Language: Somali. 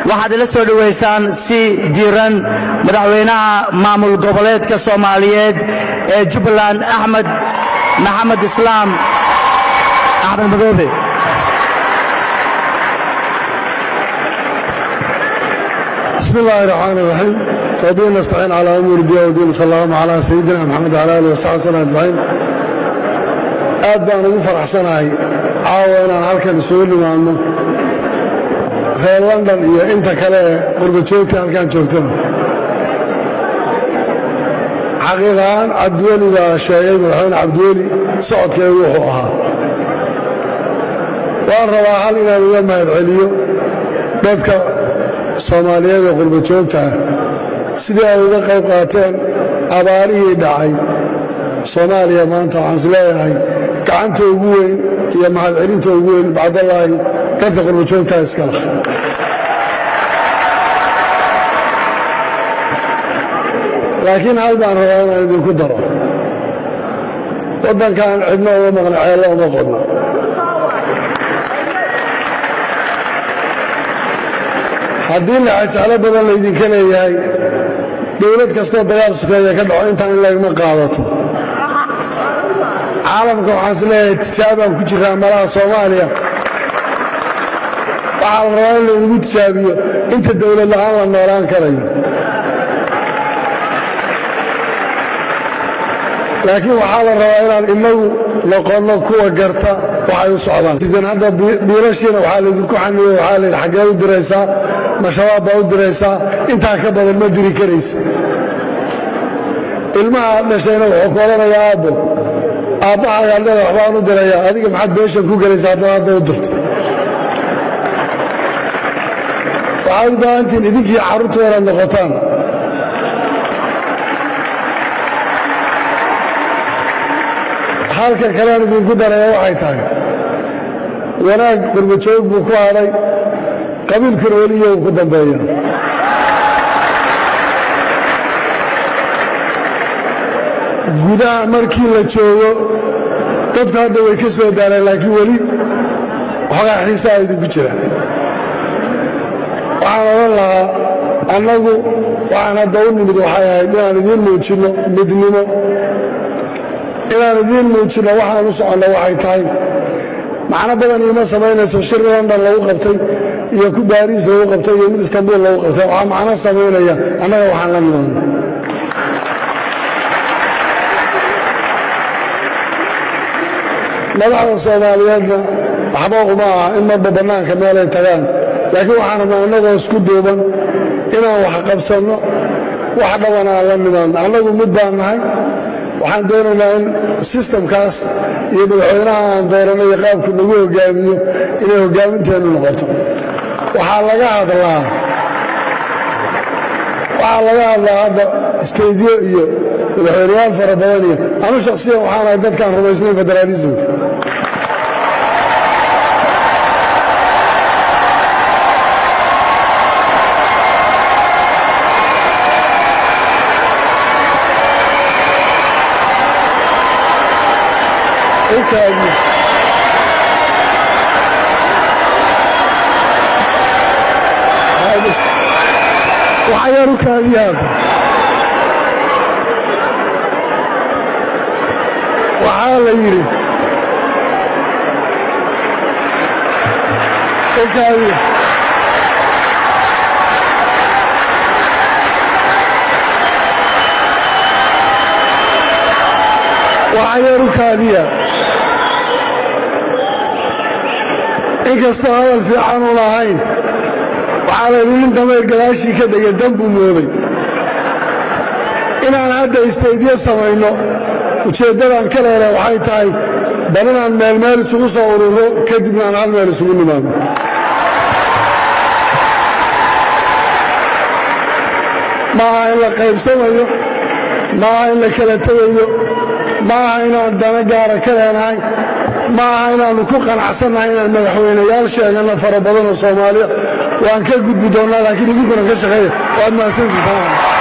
Waxaad ila soo dhowaysaan si diiran madaxweynaha maamul goboleedka Soomaaliyeed ee Jubbaland, Axmed Maxamed Islaam, Axmed Madoobe. بسم الله الرحمن الرحيم، وبه نستعين على أمور الدنيا والدين، صلى الله على سيدنا محمد وعلى آله وصحبه وسلم أجمعين. Aad baan ugu faraxsanahay caawa inaan halkan isugu nimaadno, reer London iyo inta kale ee qurba joogta halkan joogtaba. Xaqiiq ahaan, Cabdiweli baa sheegay, Madaxweyne Cabdiweli, socodkeegu wuxuu ahaa. Waan rabaa hal inaan uga mahadceliyo dadka Soomaaliyeed ee qurba joogta ah sidii ay uga qayb qaateen abaarihii dhacay Soomaaliya. Maanta waxaan is leeyahay gacanta ugu weyn iyo mahadcelinta ugu weyn, bacdallaahi, dadka qurba joogtaa iskala. Laakiin hal baan rabaa inaan idinku daro: waddankan cidno uma maqna, ceello uma qodna. Haddii lexejeclo badan laydinka leeyahay, dowlad kastoo dagaal sukeeya ka dhaco intaan in lagma qaadato. Caalamka waxaan is leeyahay tijaabaan ku jiraa malaha. Soomaaliya waxaa la rabaa in laynagu tijaabiyo inta dowlad la'aan la noolaan karayo. Laakiin waxaa la rabaa inaan inagu noqonno kuwa garta waxay u socdaan. Sidan hadda biilashiina waxaa laydinku xanibay, waxaa layidhi: "Xaggeed u diraysaa? Ma Shabaab baa u diraysaa? Intaa ka badan ma diri karaysa." Ilmaha aad dhashayna wuxuu ku odhanayaa: "Aabbo, aabbahaagaa leeda waxbaan u dirayaa, adiga maxaad beeshan ku gelaysaa haddaad hadda u dirto?" Waxaad u baahantihiin idinkii carruurtu inaad noqotaan. Halka kalean idinku daraya waxay tahay: wanaag qurbajoog buu ku hadhay, qabiilkuna weli iyagu ku dambeeya. Gudaha markii la joogo dadku hadda way ka soo daareen, laakiin weli waxoogaa xiisaha idinku jira. Waxaan odhan lahaa, annagu waxaan hadda u nimid waxay ahayd inaan idiin muujinno midnimo, inaan idiin muujinno waxaan u soconno waxay tahay. Macno badan iima samaynayso shir London lagu qabtay iyo ku Baariis lagu qabtay iyo mid Istanbul lagu qabtay. Waxaa macno samaynaya annaga waxaan la nimaadno. Madaxda Soomaaliyeedna waxba uma aha in marba bannaanka meelay tagaan, laakiin waxaan rabnaa innagoo isku duuban inaan wax qabsanno, wax dhaban aan la nimaadno. Annagu mid baan nahay. Waxaan doonaynaa in systemkaas iyo madaxweynaha aan dooranay iyo qaabku nagu hogaamiyo inay hogaaminteennu noqoto. Waxaa laga hadlaa hadda stateyo iyo madaxweyneyaal fara badan. Iyo anu shakhsiyan waxaan ahay dadkaan rumaysnayn federaalismka. U kaadi. Waxayaan u kaadiya hadda. Waxaa la yidhi, u kaadiya, waxayaan u kaadiya. Inkastoo hadal fiican u lahayn, waxaa la yidhi: "Nin damayr gadaashii ka degay dan buu mooday." Inaan hadda stateyo samayno ujeeddadan ka leeleh waxay tahay bal inaan meel meel isugu soo ururo, kadibna aan hal meel isugu nimaadno. Ma aha in la qaybsamayo, ma aha in la kala tegayo, ma aha inaan dana gaara ka leenahay, ma aha inaannu ku qanacsannahay inaan madaxweyneyaal sheeganno fara badan oo Soomaaliya. Waan ka gudbi doonnaa, laakiin idinkuna ka shaqeeya. Waad mahadsantihiin.